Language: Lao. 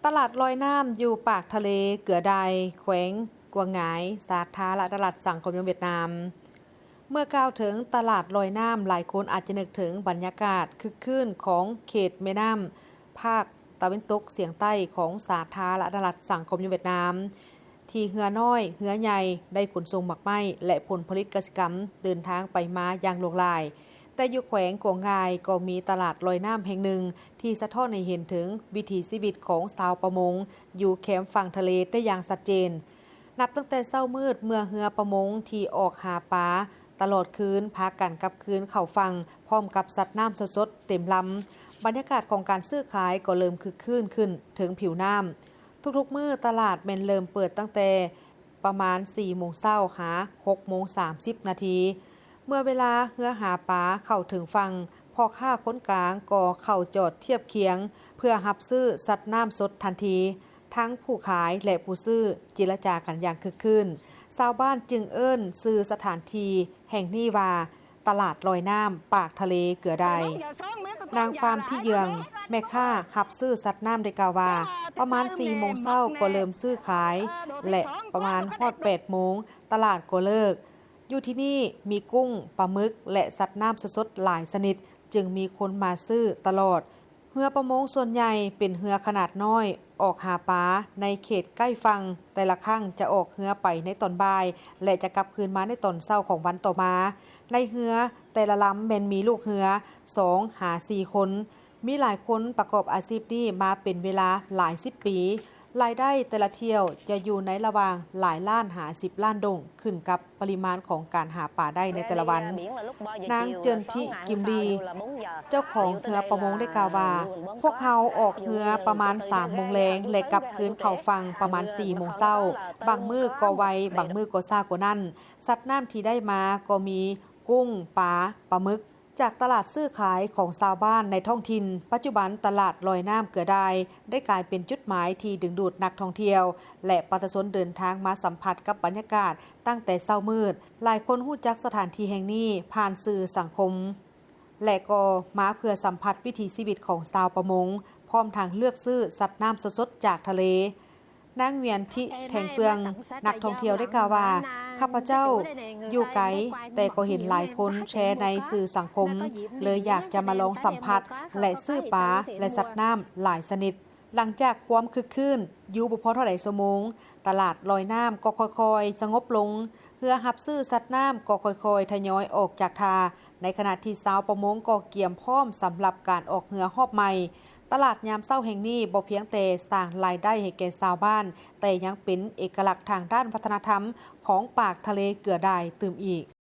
ຕະຫຼາດລອຍນ້ຳຢູ່ປາກທະເລເກືອດາຍ ແຂວງກວາງງາຍ ສາທາລະນະລັດສັງຄົມນິຍົມຫວຽດນາມ. ເມື່ອກ່າວເຖິງຕະຫຼາດລອຍນ້ຳ, ຫຼາຍຄົນອາດຈະນຶກເຖິງບັນຍາກາດຄຶກຄື້ນຂອງເຂດແມ່ນ້ຳພາກຕາເວັນຕົກສຽງໃຕ້ຂອງສາທາລະນະລັດສັງຄົມນິຍົມຫວຽດນາມ ທີ່ເຮືອນ້ອຍເຮືອໃຫຍ່ໄດ້ຂົນສົ່ງໝາກໄມ້ ແລະ ຜົນຜະລິດກະສິກຳເດີນທາງໄປມາຢ່າງຫຼວງຫຼາຍ. ແຕ່ຢູ່ແຂວງກວາງງາຍກໍມີຕະຫຼາດລອຍນ້ຳແຫ່ງໜຶ່ງ ທີ່ສະທ້ອນໃຫ້ເຫັນເຖິງວິຖີຊີວິດຂອງຊາວປະມົງຢູ່ແຄມຝັ່ງທະເລໄດ້ຢ່າງຊັດເຈນ. ນັບຕັ້ງແຕ່ເຊົ້າມືດ ເມື່ອເຮືອປະມົງທີ່ອອກຫາປາຕະຫຼອດຄືນພາກັນກັບຄືນເຂົ້າຝັ່ງ ພ້ອມກັບສັດນ້ຳສົດໆເຕັມລຳ. ບັນຍາກາດຂອງການຊື້ຂາຍກໍເລີ່ມຄຶກຄື້ນຂຶ້ນເທິງຜິວນ້ຳ. ທຸກໆມື້ຕະຫຼາດແມ່ນເລີ່ມເປີດຕັ້ງແຕ່ປະມານສີ່ໂມງເຊົ້າຫາຫົກໂມງສາມສິບນາທີ. ເມື່ອເວລາເຮືອຫາປາເຂົ້າເຖິງຝັ່ງ, ພໍ່ຄ້າຄົນກາງກໍເຂົ້າຈອດທຽບຄຽງເພື່ອຮັບຊື້ສັດນ້ຳສົດທັນທີ. ທັງຜູ້ຂາຍ ແລະ ຜູ້ຊື້ເຈລະຈາກັນຢ່າງຄຶກຄື້ນ. ຊາວບ້ານຈຶ່ງເອີ້ນຊື່ສະຖານທີ່ແຫ່ງນີ້ວ່າ ຕະຫຼາດລອຍນ້ຳປາກທະເລເກືອດາຍ. ນາງຟາມ ທີ່ເຍືອງ ແມ່ຄ້າຮັບຊື້ສັດນ້ຳໄດ້ກ່າວວ່າ ປະມານສີ່ໂມງເຊົ້າກໍເລີ່ມຊື້ຂາຍ ແລະ ປະມານຮອດແປດໂມງ ຕະຫຼາດກໍເລີກ. ຢູ່ທີ່ນີ້ມີກຸ້ງ, ປາໝຶກ ແລະ ສັດນ້ຳສົດໆຫຼາຍຊະນິດ ຈຶ່ງມີຄົນມາຊື້ຕະຫຼອດ. ເຮືອປະມົງສ່ວນໃຫຍ່ເປັນເຮືອຂະໜາດນ້ອຍ ອອກຫາປາໃນເຂດໃກ້ຝັ່ງ. ແຕ່ລະຄັ້ງຈະອອກເຮືອໄປໃນຕອນບ່າຍ ແລະ ຈະກັບຄືນມາໃນຕອນເຊົ້າຂອງວັນຕໍ່ມາ. ໃນເຮືອແຕ່ລະລຳແມ່ນມີລູກເຮືອສອງຫາສີ່ຄົນ. ມີຫຼາຍຄົນປະກອບອາຊີບນີ້ມາເປັນເວລາຫຼາຍສິບປີ. ລາຍໄດ້ແຕ່ລະຖ້ຽວຈະຢູ່ໃນລະຫວ່າງຫຼາຍລ້ານຫາສິບລ້ານດົງ ຂຶ້ນກັບປະລິມານຂອງການຫາປາໄດ້ໃນແຕ່ລະວັນ. ນາງ ເຈີນທິ ກິມລີ ເຈົ້າຂອງເຮືອປະມົງໄດ້ກ່າວວ່າ ພວກເຮົາອອກເຮືອປະມານສາມໂມງແລງ ແລະ ກັບຄືນເຂົ້າຝັ່ງປະມານສີ່ໂມງເຊົ້າ. ບາງມື້ກໍໄວ, ບາງມື້ກໍຊ້າກວ່ານັ້ນ. ສັດນ້ຳທີ່ໄດ້ມາກໍມີກຸ້ງ, ປາ, ປາໝຶກ. ຈາກຕະຫຼາດຊື້ຂາຍຂອງຊາວບ້ານໃນທ້ອງຖິ່ນ, ປັດຈຸບັນຕະຫຼາດລອຍນ້ຳເກືອດາຍໄດ້ກາຍເປັນຈຸດໝາຍທີ່ດຶງດູດນັກທ່ອງທ່ຽວ ແລະ ປະຊາຊົນເດີນທາງມາສຳຜັດກັບບັນຍາກາດຕັ້ງແຕ່ເຊົ້າມືດ. ຫຼາຍຄົນຮູ້ຈັກສະຖານທີ່ແຫ່ງນີ້ຜ່ານສື່ສັງຄົມ ແລະ ກໍມາເພື່ອສຳຜັດວິຖີຊີວິດຂອງຊາວປະມົງ, ພ້ອມທັງເລືອກຊື້ສັດນ້ຳສົດໆຈາກທະເລ. ນາງ ຫວຽນທິ ແທງເຟືອງ ນັກທ່ອງທ່ຽວໄດ້ກ່າວວ່າ ຂ້າພະເຈົ້າຢູ່ໄກ ແຕ່ກໍເຫັນຫຼາຍຄົນແຊໃນສື່ສັງຄົມ ເລີຍຢາກຈະມາລອງສຳຜັດ ແລະ ຊື້ປາ ແລະ ສັດນ້ຳຫຼາຍຊະນິດ. ຫຼັງຈາກຄວາມຄຶກຄື້ນຢູ່ບໍ່ພໍເທົ່າໃດຊົ່ວໂມງ, ຕະຫຼາດລອຍນ້ຳກໍຄ່ອຍໆສະຫງົບລົງ. ເຮືອຮັບຊື້ສັດນ້ຳກໍຄ່ອຍໆທະຍອຍອອກຈາກທ່າ, ໃນຂະນະທີ່ຊາວປະມົງກໍກຽມພ້ອມສຳລັບການອອກເຮືອຮອບໃໝ່. ຕະຫຼາດຍາມເຊົ້າແຫ່ງນີ້ບໍ່ພຽງແຕ່ສ້າງລາຍໄດ້ໃຫ້ແກ່ຊາວບ້ານ, ແຕ່ຍັງເປັນເອກະລັກທາງດ້ານວັດທະນະທຳຂອງປາກທະເລເກືອດາຍຕື່ມອີກ.